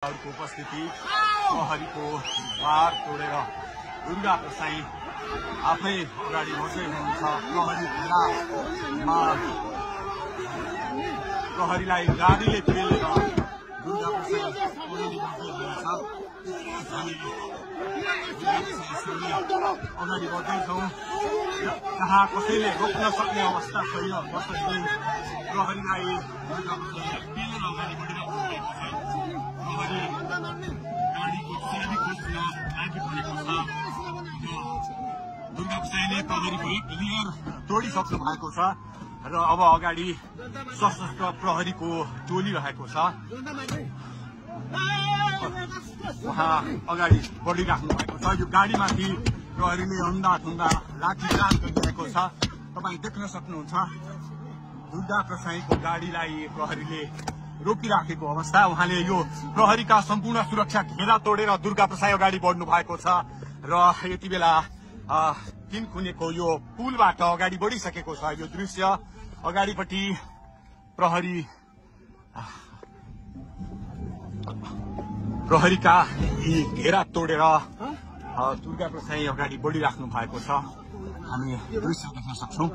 उपस्थिति प्रहरीको बार तोडेर दुर्गा प्रसाई आफै अगाडि बढ्दै हुनुहुन्छ। प्रहरीलाई गाडीले पेलेर दुर्गा प्रसाई अगाडि बढ्दैछौँ। जहाँ कसैले रोक्न सक्ने अवस्था छैन, कसैले प्रहरीलाई दुर्गा प्रसाईलाई पेलेर अगाडि बढिरहेको गाडीको सिडी खोज्न लागिपरेको छ। दुर्गा प्रसाईले प्रहरीको एक लेयर तोडिसक्नु भएको छ र अब अगाडि सशस्त्र प्रहरीको टोली रहेको छ। उहाँ अगाडि बढिराख्नु भएको छ। यो गाडीमाथि प्रहरीले अन्धाधुन्दा लाठीचार्ज गरिरहेको छ। तपाईँ देख्न सक्नुहुन्छ दुर्गा प्रसाईको गाडीलाई प्रहरीले रोकिराखेको अवस्था। उहाँले यो प्रहरीका सम्पूर्ण सुरक्षा घेरा तोडेर दुर्गा प्रसाई अगाडि बढ्नु भएको छ र यति बेला तिनखुनेको यो पुलबाट अगाडि बढिसकेको छ। यो दृश्य अगाडिपट्टि प्रहरीका यी घेरा तोडेर दुर्गा प्रसाई अगाडि बढिराख्नु भएको छ। हामी दृश्य देख्न सक्छौं।